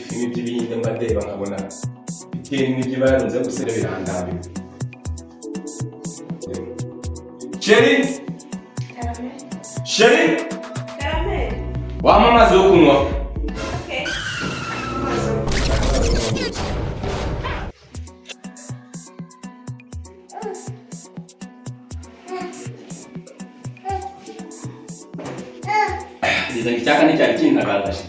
Filimi by'ibihinde mba ndeba nkabona bitewe n'ibyo barunze gusa birandambiwe. Chérie! Karame. Chérie! Karame. Wampa amazi yo kunywa? Okay. Amazi yo kunywa. Ngeze ngo icyaka nticyari kintagaragaje.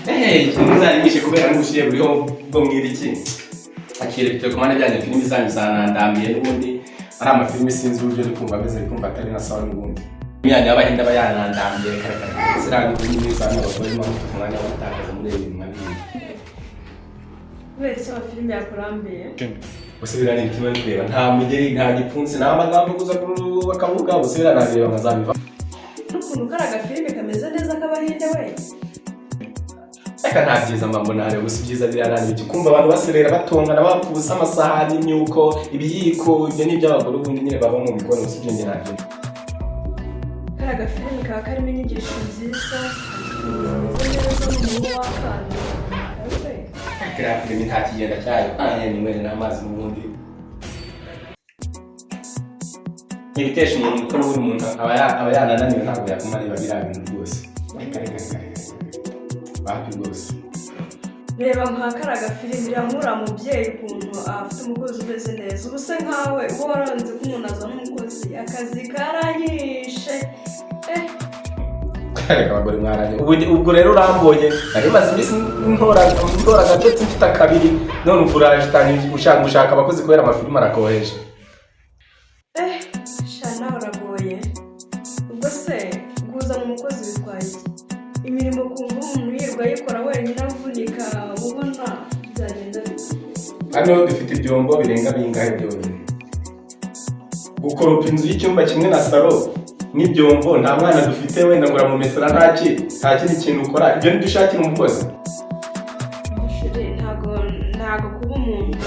Ikintu muzarimishe kubera n'ubushyuhe buriho bwo mwiriki. Akira ibitekomane byanyu, filimi zanyu zanandambiye n'ubundi ari amafilimi, sinzi uburyo ndi kumva ameze, kumva atari na sawa n'ubundi. Imyanya y'abahinde aba yanandambiye, reka reka reka. Ziriya ni filimi zanyu abagore muba mufite umwanya wo gutakaza muri ibi bintu nka biriya. Kubera icyo amafilime yakurambiye? Gusa biriya ni ibiti bari kureba, nta mugeri, nta gipfunsi, nta magambo gusa bakavuga gusa, biriya nabireba nkazabiva. N'ukuntu kari agafilime kameze neza k'abahinde we. Reka, nta byiza mba mbona hariya gusa, ibyiza biriya nta n'ibiki, kumva abantu baserera, batongana, bapfa ubusa, amasahani, imyuko, ibiyiko, ibyo ni iby'abagore ubundi nyine baba mu bikoni gusa, ibyo njye ntabyo. Kari agafilime kaba karimo inyigisho nziza, zimeze neza n'umuntu w'akana. Kiriya filimi nta kigenda cyayo, aya ninywere n'amazi n'ubundi. Ntibitesha umuntu kuko n'ubundi umuntu aba yanananiwe, ntabwo yaguma areba biriya bintu rwose. Reka reka reka reka reka, wapi rwose. Reba nka kari agafilime, iramura mubyeyi ukuntu afite umukozi umeze neza. Ubu se nkawe uba waranze ko umuntu azana umukozi, akazi karanyishe. Reka, abagore mwaranye ubu. Ubwo rero urambonye, nari maze iminsi ntora ntora agatotsi mfite akabiri, none ubwo uraje utangiye gushaka abakozi kubera amafilime arakoheje. Sha, nawe uragoye. Ubwo se kuzana umukozi bitwaye iki? Imirimo kumva umuntu yirirwa ayikora wenyine avunika, ubona byagenda bite? Hano dufite ibyombo birenga bingahe byonyine? Gukoropa inzu y'icyumba kimwe na salo n'ibyombo, nta mwana dufite wenda ngo uramumesera, nta kindi kintu ukora, ibyo nibyo ushakira umukozi? Chéri, ntago kuba umuntu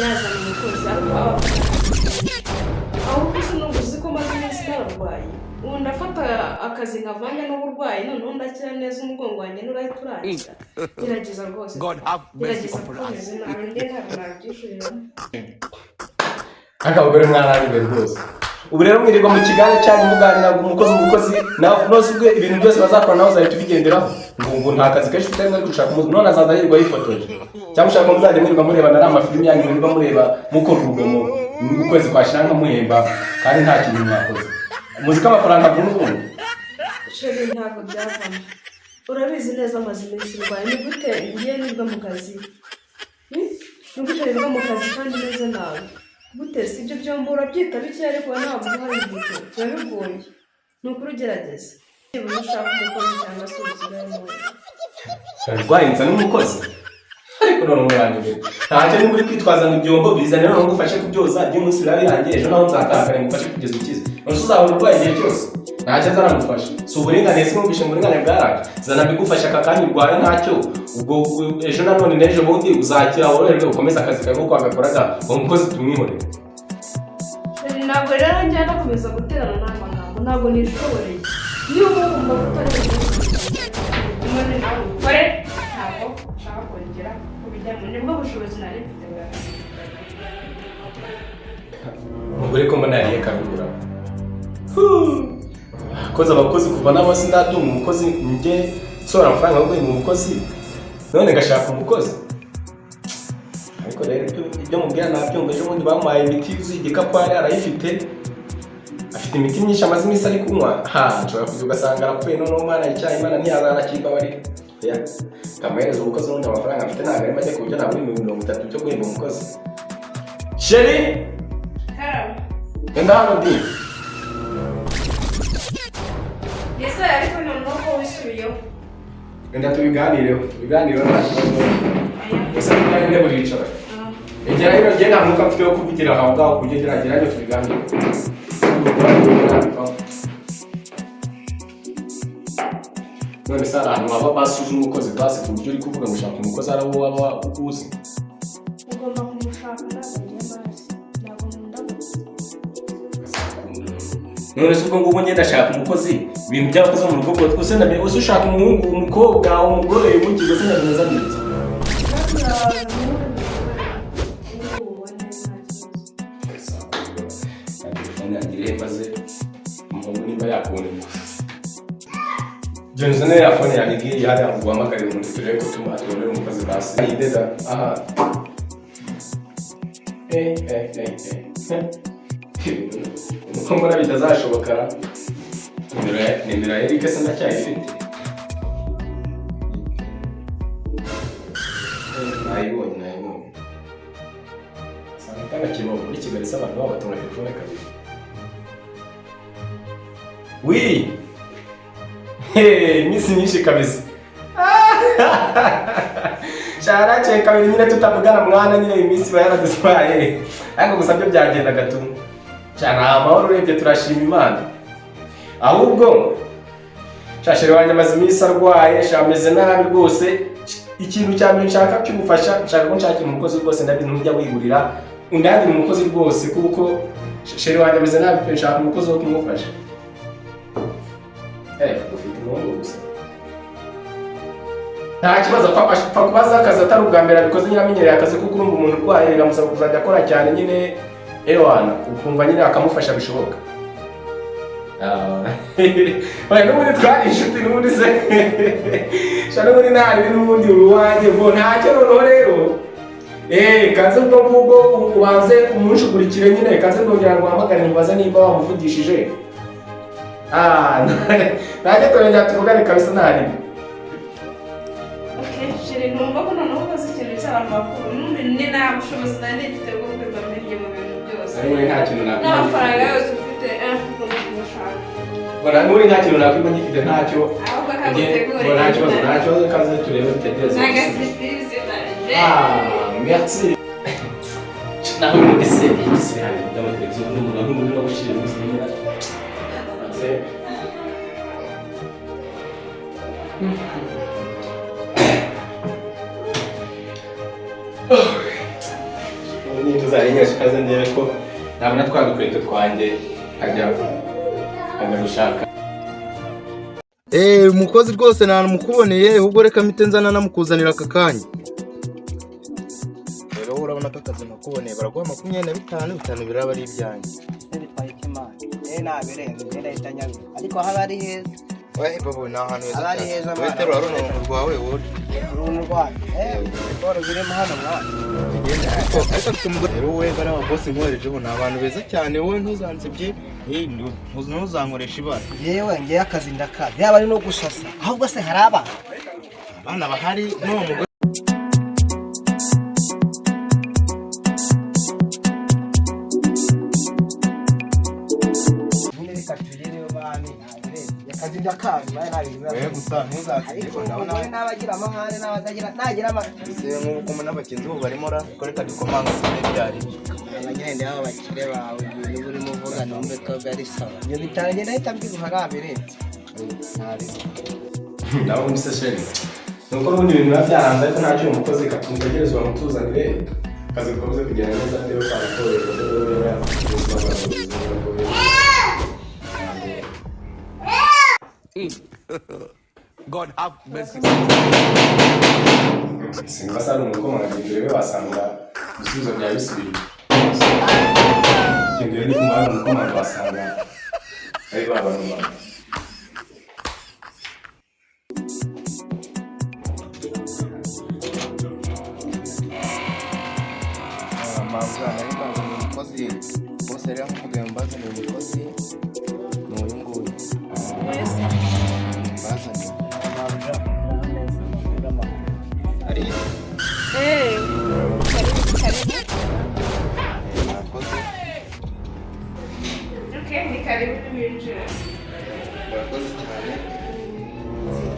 yazana umukozi ariko aba afite akazi. Ahubwo se nubwo uzi ko maze iminsi nararwaye, ubu ndafata akazi nkavanga n'uburwayi, noneho ndakira neza, umugongo wanjye n'urahita urangira. Gerageza rwose. God have mercy Gerageza upon kuko us. meze nabi, njye ntabwo nabyishyurira. Ariko abagore mwaraniwe rwose. Ubu rero mwirirwa mu kigare cyanyu muganira ngo umukozi, umukozi, nawe nose ubwo ibintu byose bazakora nawe uzahita ubigenderaho ngo nta kazi kenshi ufite ari gushaka umukozi, none azaza yirirwa yifotoje, cyangwa ushaka ko muzajya mwirirwa mureba ari amafilimi yanyu mwirirwa mureba mukora urugomo, ukwezi kwashira nkamuhemba kandi nta kintu mwakoze? Muzi ko amafaranga avuna ubundi. Chéri, ntabwo byavamo, urabizi neza amaze iminsi ndwaye. Ni gute ngiye nirwa mu kazi? Ni gute nirwa mu kazi kandi meze nabi? Gute si ibyo byombo urabyita bike, ariko ntabwo uhari igihe biba bigoye. Ni ukuri ugerageza byibuze ushaka umukozi cyangwa se usigaye mu Arwaye nsa n'umukozi, ariko none umurangije ntacyo. Niba uri kwitwaza ngo ibyombo bizane noneho ngufashe kubyoza, by'umunsi biba birangiye, ejo naho nzatakara ngufashe kugeza ukize. None se uzahora urwaye igihe cyose? Ntacyo azaramufasha, si uburinganire? Se numvishe ngo uburinganire bwaraje? Zana mbigufashe aka kanya urwaye, ntacyo. Ubwo ejo nanone n'ejo bundi uzakira, woroherwe, ukomeze akazi kawe nk'uko wagakoraga. Uwo mukozi tumwihorere. Chéri, ntabwo rero njya nakomeza guterana n'amagambo, ntabwo nishoboreye. Niba wumva ko utari bukomeze nawe ubikore, ntabwo nshaka kongera kubijyamo, nibwo bushobozi nari mfite burarangiye. Umugore ko mbona yariye karugura koza abakozi kuva n'aho sindatunga umukozi, njye nsohora amafaranga yo guhemba umukozi, none ngashaka umukozi. Ariko rero ibyo mubwira nabyumva. Ejo bundi bamuhaye imiti yuzuye igikapu, hari arayifite, afite imiti myinshi amaze iminsi ari kunywa. Ha, nshobora kujya ugasanga arapfuye noneho umwana icyaha Imana ntiyazanakimbabarira. Oya, kamuhereza umukozi. N'ubundi amafaranga mfite ntabwo ari make ku buryo nabura 30,000 byo guhemba umukozi. Chérie! Karame. Enda hano ndi. Yesaya, ariko noneho ko wisubiyeho? Wenda tubiganireho, tubiganireho, nta kibazo. Gusa tuganire, buricara. Egera hino, njye nta mwuka mfite wo kuvugira aho ngaho ku buryo geragera hino tubiganire. None se hari ahantu waba basuze umukozi basi ku buryo uri kuvuga ngo ushaka umukozi, ari wowe waba uzi? Ugomba kumushaka, ntabwo ngiye mazi, ntabwo nkunda gusa. None se ubwo ngubwo ngenda ndashaka umukozi, ibintu by'abakozi bo mu rugo bwo use ndamenye use ushaka umuhungu, umukobwa, umugore, umukigo se ndamenya neza. Ubone nta kibazo. Telefone yanjye irihe maze umuhungu nimba yakubona? Johnson, ya phone yanjye ngiyi hariya ngo uhamagare umuntu turebe ko tuma tubonere umukozi basi. Ayideda aha. Eh eh eh eh. Uko mbona bitazashoboka. Nimero ya Eric se ndacyayifite? Nayibonye, nayibonye. Sanga itanakibaho muri Kigali se abantu baba batunga telefone kabiri. Oui. Hey, iminsi myinshi kabisa. Sharace kabiri nyine tutavugana mwana, nyine iminsi iba yaradutwaye. Ariko gusa byo byagendaga tu. Cyane amahoro urebye, turashima Imana. Ahubwo shashere wanjye amaze iminsi arwaye, shameze nabi rwose. Ikintu cya mbere nshaka cy'ubufasha, nshaka ko nshakira umukozi rwose, ndabizi ntujya wigurira. Undangire umukozi rwose kuko chéri wanjye ameze nabi pe, nshaka umukozi wo kumufasha. Ufite umuhungu gusa. Nta kibazo, apfa kubaza akazi atari ubwa mbere abikoze nyine, amenyereye akazi kuko urumva umuntu urwaye biramusaba kuzajya akora cyane nyine, ewana ukumva nyine akamufasha bishoboka. Ah. Oya, n'ubundi twari inshuti n'ubundi se. Sha n'ubundi ntari n'ubundi uruwanjye ngo ntacyo noneho rero. Kaze ubwo ngubwo ubanze umunshugurikire nyine, kaze ndongera ngo uhamagare mubaze nimba wamuvugishije. Ah, ntacyo, turongera tuvugane kabisa ntari. Okay, chéri, numva ko noneho ukoze ikintu cy'abantu bakuru. N'ubundi ni nta bushobozi nari mfite bwo kwirwa mpirye mu bintu byose. Ariko nta kintu nakwima. N'amafaranga yose ufite, ugomba kumushaka. Mbona n'ubundi nta kintu nakwima ngifite ntacyo. Ahubwo akagutegurira. Mbona nta kibazo, nta kibazo, kaze turebe dutegereze. N'agasurprise naje. Ah, merci. Naho ubundi se, ese hari by'amateleviziyo n'umuntu n'umuntu urimo gushyira gusa nyine. Se. Niba tuzarengeje kaze ndebe ko nabona twa dukweto twanjye nkajya gushaka. Eh, umukozi rwose namukuboneye, ahubwo reka mpite nzana namukuzanira aka kanya. Rero wowe urabona ko akazi nakuboneye baraguha 25, bitanu biraba ari ibyanjye. Bitwaye ikimana nabirenze, ngenda ahita nyaruka, ariko haba ari heza. Wehe babo, ni ahantu heza Aba ari cyane. heza, Wowe mwana. terura runo runtu rwawe wowe. Uruntu rwayo siporo zirimo hano mwana. Tugende, ariko afite umugore. Rero wowe bariya bosi nkoherejeho ni abantu beza cyane, wowe ntuzansebye, ntuzankoresha ibara. Yewe, ngewe akazi ndakazi, yaba ari no gusasa. Ahubwo se hari abana? Abana bahari n'uwo mugore. Nyine reka tugereyo bami, nabirenze, akazi ndakazi baye nabirenze. Wewe gusa ntuzansebye. Ariko Ndabona umugore n'abagira amahane n'abatagira nagira amahane. Se nk'ubu kumwe n'abagenzi bo barimo ra ko reka dukomanga tube byari byo. Abanyende b'aba bakire bawe, ibintu burimo uvuga numve ko ari sawa. Ibyo bitanu ngenda ahita mbiguha, nabirenze. Naho ubundi se chéri, nuko n'ubundi ibintu biba byaranze, ariko ntacyo, uyu mukozi katumutegereze bamutuzanire, akazi gakomeze kugenda neza, ndebe ko abatorerwa ndebe ubuzima bwa buri buzima. God have mercy. Simba se ari umukomanga, urebe wasanga ibisubizo byawe bisubiye. Ikintu rero ni kumva hari umukomanga, wasanga ari ba bantu bawe. Mabwa, nari mbazaniye umukozi bose, rero nkubwiye mbazaniye umukozi ni uyu nguyu mbazaniye ari. Karibu, karibu. Murakoze. Okay, ni karibu binjira. Murakoze cyane.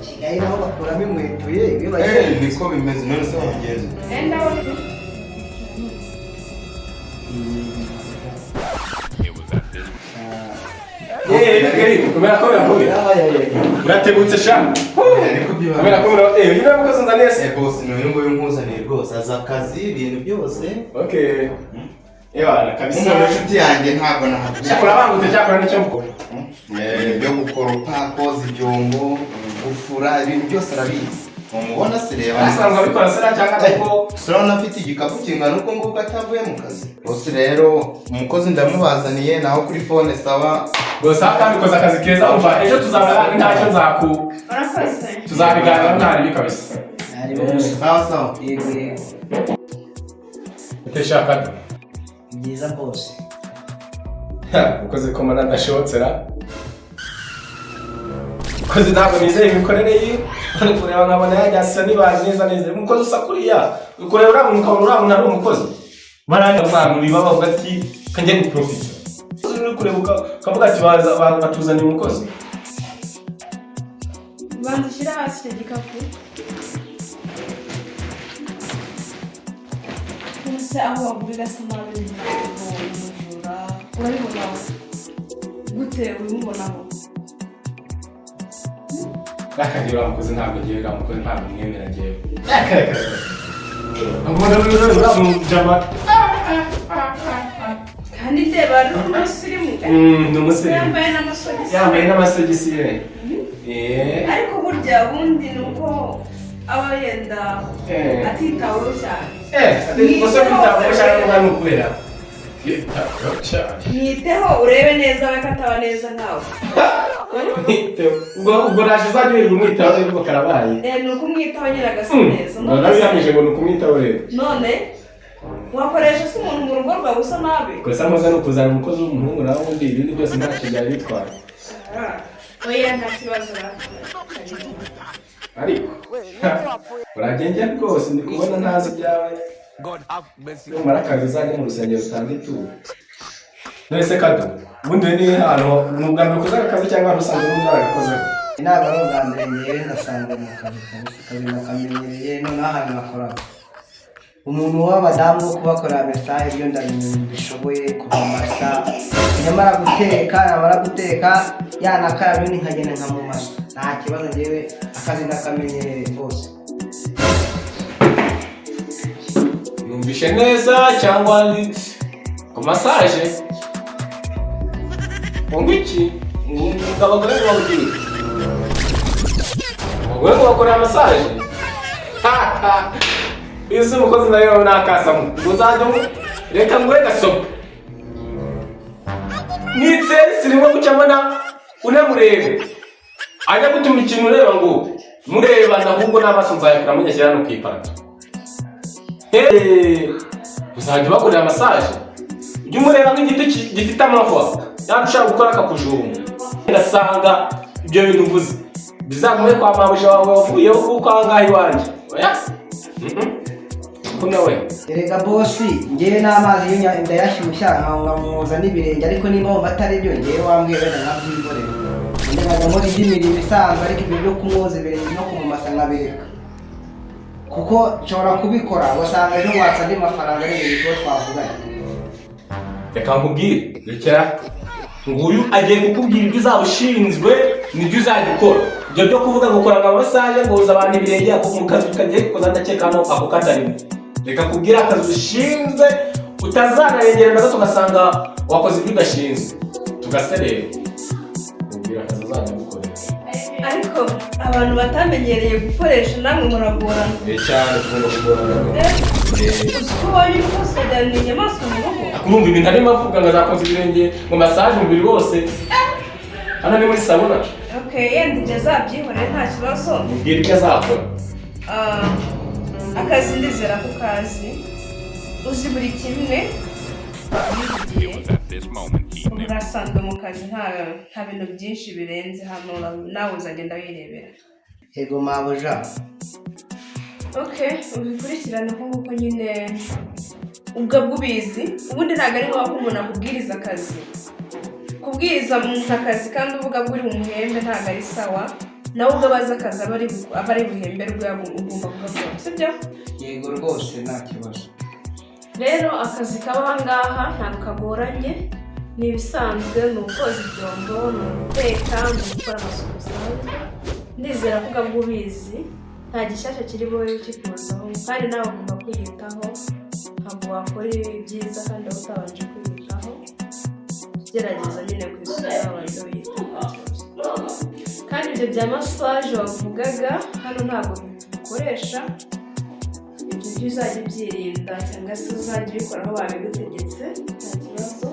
Kigali naho bakuramo inkweto ye iyo bagiye. Niko bimeze, none se wabigenza? Ndabona. Eric, komera komera komera. Uratebutse sha. Niko biba. Komera komera. Uyu niwe mukozi unzaniye se? Bose ni uyu nguyu nkuzaniye rwose, azi akazi, ibintu byose. Okay. Ewana kabisa. Umuntu inshuti yanjye ntabwo nahabyara. Cyakora bangutse, cyakora nicyo mukora. Ibintu byo gukoropa, koza ibyombo, gufura, ibintu byose arabizi. Umubona se, reba. Asanzwe abikora se cyangwa ariko? Urabona afite igikapu kingana uko nguko atavuye mu kazi. Bose rero umukozi ndamubazaniye, naho kuri phone sawa. Gusa kandi ukoze akazi keza. Umva, ejo tuzabona, ntacyo nzaku Urakoze. Tuzabiganiraho, nta ribi kabisa. Sawa sawa. Yego yego. Uteshaka? Byiza bose. Ukoze ko mbona ndashotsera umukozi, ntabwo nizeye imikorere ye. Uri kureba nkabona yajya asa nibazi neza neza. Umukozi usa kuriya, uri kureba uriya muntu ukabona uriya muntu ari umukozi. Bariya abantu biba bavuga ati kanjye guprofita, uri kureba ukavuga ati baza batuzaniye umukozi. Banza ushyire hasi icyo gikapu. Ese aho wagurira asa nabi, umujura urabibona gute? Ubimubonaho? Nakagira uriya mukozi, ntabwo ngewe uriya mukozi ntabwo mwemera ngewe. Mbona uriya mujama. Kandi ndeba ari umusirimu. Ni umusirimu. Yambaye n'amasogisi. Yambaye n'amasogisi ye. Eh. Ariko burya ubundi ni uko aba yenda atitaweho cyane. Gusa kwitabwaho cyane n'umwana ukubera yitaweho cyane. Mwiteho urebe neza we ko ataba neza nkawe. Ubwo naje uzajya wirirwa umwitaho rero, ubwo karabaye. Ni ukumwitaho nyine agasa neza. Ubwo nabihamije ngo ni ukumwitaho rero. None wakoresha se umuntu mu rugo rwawe usa nabi? Kosa amaze ni ukuzana umukozi w'umuhungu, nawe ubundi ibindi byose ntacyo byari bitwaye. Ah, oya, nta kibazo. Ariko uragenda rwose, ndi kubona ntazi ibyawe. God have mercy. Numara akazi uzajya mu rusengero utange ituro. None se Kado, ubundi we ni hano ni ubwa mbere ukoze aka kazi cyangwa wari usanzwe n'undi waragakozeho? Ntabwo ari ubwa mbere, ngewe ndasanzwe mu kazi kabisa. Akazi ndakamenyereye. Noneho ahantu nakoraga umuntu w'abadamu wo kubakorera massage, ibyo ndabishoboye, kubamasa, nyamara guteka, namara guteka yanakaraba ubundi nkagenda nkamumasa, nta kibazo. Ngewe akazi ndakamenyereye rwose. Numvishe neza cyangwa ni ku massage ngo iki? Ngo abagore ngo bawugire, abagore ngo bakorera massage. Isi umukozi nayo nakasamo ngo uzajya reka nguhe gasopo nitseri sirimo guca mbona unamurebe ajya gutuma ikintu ureba ngo murebana, ahubwo n'amaso nzayakura munyashyira no ku iparato. Hey, uzajya ubakorera massage, ujye umureba nk'igiti gifite amahwa cyangwa ushaka gukora akakujumba, ugasanga ibyo bintu uvuze bizagume kwa mabuja wawe wavuyeho, kuko aha ngaha iwanjye oya. Ko nawe Erega boss, ngewe n'amazi iyo ndayashyushya nkamwoza n'ibirenge, ariko niba wumva atari byo, ngewe wambwiye wenda nkabyikorera. Njye nkajya nkora indi mirimo isanzwe, ariko ibyo byo kumwoza ibirenge no kumumasa nkabireka, kuko nshobora kubikora ugasanga ejo watsa andi mafaranga arengeje ibyo twavuganye. Reka nkubwire, rekera nguyu agiye kukubwira ibyo uzaba ushinzwe nibyo uzajya ukora. Ibyo byo kuvuga ngo ukora nka massage, ngo woza abantu ibirenge, ako mu kazi kagiye kukoza, ndakeka hano ako katarimo. Reka kubwira akazi ushinzwe, utazanarengera na gato ugasanga wakoze ibyo udashinzwe tugaserera. Kubwira akazi uzajya gukorera. Ariko abantu batamenyereye gukoresha namwe muragorana. Eh, cyane, tugomba kugorana. Uzi ko ubonye umukozi ukajyana inyamaswa mu rugo? Urumva ibintu arimo avuga ngo azakoza ibirenge, ngo massage umubiri wose, hano ni muri sauna. Okay, yenda ibyo azabyihorere, nta kibazo. Mubwira icyo azakora. Ah, akazi ndizera ko ukazi, uzi buri kimwe. It was at this moment he knew. Urasanzwe mu kazi, nta bintu byinshi birenze hano, nawe uzagenda wirebera. Yego mabuja. Okay, ubikurikirane nko nguko nyine ubwo bw'ubizi. Ubundi ntabwo ari ngombwa ko umuntu akubwiriza akazi. Kubwiriza umuntu akazi kandi uvuga ko uri bumuhembe ntabwo ari sawa. Nawe ubwo abazi akazi aba ari buhemberwe, ugomba kugakora, sibyo? Yego rwose, nta kibazo. Rero akazi kaba aha ngaha ntabwo kagoranye, ni ibisanzwe: ni ukoza ibyombo, ni uguteka, ni ugukora amasuku bisanzwe. Ndizera ko ubwo ubizi, nta gishyashya kiri bube kikuzaho, kandi nawe ugomba kwiyitaho. Ntabwo wakora ibyiza kandi wowe utabanje kwiyitaho. Gerageza nyine kwisura, wabanza wiyitaho, nta kibazo. Kandi ibyo bya massage wavugaga, hano ntabwo bikoresha ibyo. Byo uzajya ubyirinda cyangwa se uzajya ubikora aho babigutegetse, nta kibazo.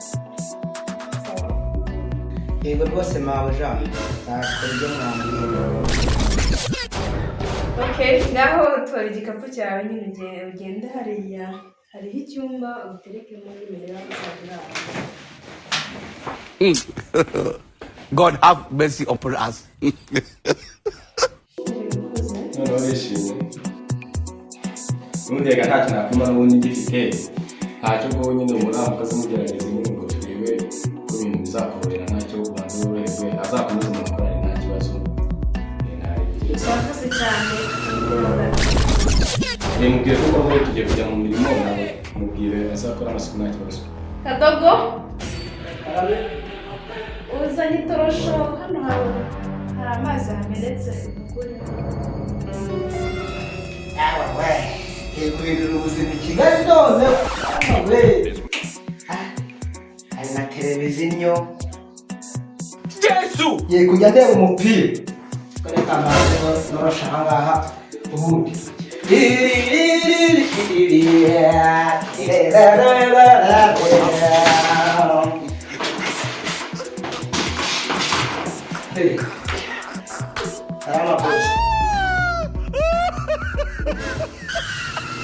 Sawa. Yego rwose mabuja, nzakora ibyo mwambwiye. Okay, ngaho tora igikapu cyawe nyine, ugende hariya hariho icyumba, uterekemo nimero yawe, uzajya urara. God have mercy upon us. Urakoze. Noneho wishimye n'ubundi reka ntacyo nakwima n'ubundi ngifite ntacyo. Ubwo nyine ubona umukozi mugerageze nyine ngo turebe ko ibintu bizakorohera. Ntacyo, ubanza woroherwe, azakomeze mu makorari, nta kibazo. Nta kibazo. Urakoze cyane. Mubwire ko ubwo tugiye kujya mu mirimo nawe, mubwire azakora amasuku, nta kibazo. Kadogo, uzanye itorosho. Hano hari amazi hamenetse ukuri. Yawe we, ngiye guhindura ubuzima i Kigali none we. Hari na televiziyo. Jesu! Ngiye kujya ndeba umupira. Reka mbanze noroshe aha ngaha ubundi. Hey. Salama boss.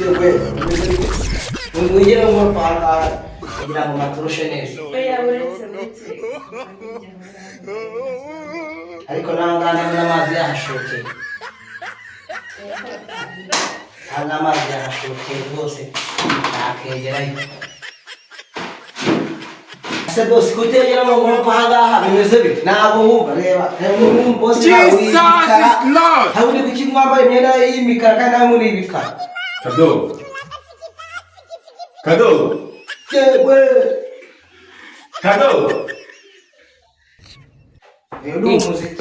Yewe, umeze bite? Mwigire ngo ahangaha kugira ngo maturushe neza. Oya, uretse, uretse. Ariko n'ahangaha ndabona amazi yahashokeye. Ahangaha amazi yahashokeye rwose, nakegerayo. Ese boss, kutegera mu ngorofa ahangaha bimeze bite? Ntabwo wumva, reba reba ubu boss ntabwo Jesus y'imikara. is Lord! Ntabwo uri kuki mwambaye imyenda y'imikara kandi nawe muri ibikara? Kadogo, Kadogo! Yewe! Kadogo! Uyu ni umuziki.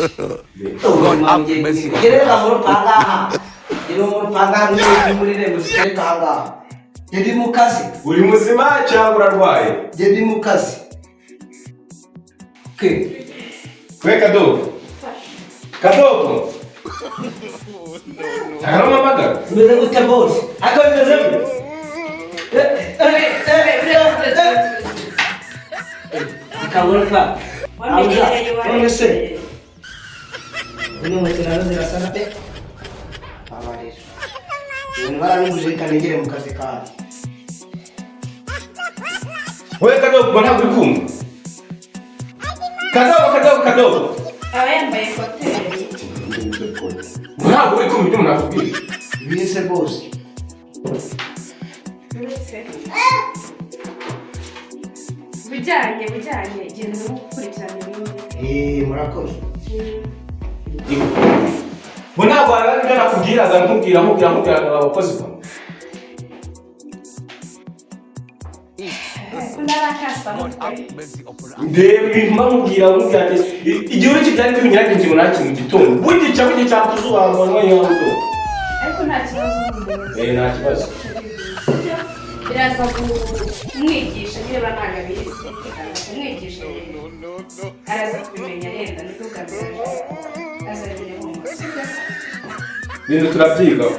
God have mercy. Gerera mu rupangaha, gera mu rupangaha, muri muri rembo zitereka ahangaha. Njye ndi mu kazi. Uri muzima cyangwa urarwaye? Njye ndi mu kazi ke. We Kadogo, Kadogo, ntaramamagara. Bimeze gute bose? Ariko bimeze gute? Eh, eh, eh, eh, eh. Ikaboneka. Wamenyereye. None se ino nkweto nazo zirasa na pe. Babarira ibintu barabimuje, reka nigere mu kazi kanjye. We Kadogo, ubwo ntabwo uri kumva? Kadogo, Kadogo, Kadogo! Aba yambaye koteri. Ngo ntabwo uri kumva ibyo umuntu akubwira? Ibise bose? Uretse bujyanye, genda ukurikirana ibindi. Eh, murakoze. Ngo ntabwo hari ibyo nakubwiraga, nkubwira, nkubwira, nkubwira ngo abakozi bawe. Ndarakasa. God have mercy upon us. Ndeba ibintu mba nkubwira, nkubwira ati igihuru kitari kibinyuranye ngo nta kintu gitondo bugica, bugica ku zuba ngo nyango. Ariko nta kibazo n'umuyobozi. Eh, nta kibazo. Biraza kumwigisha nyine, ntabwo abizi, biraza kumwigisha nyine, araza kubimenya yenda nibwo bwa mbere aje, azabimenya mu sibyo? Ibintu turabyigaho.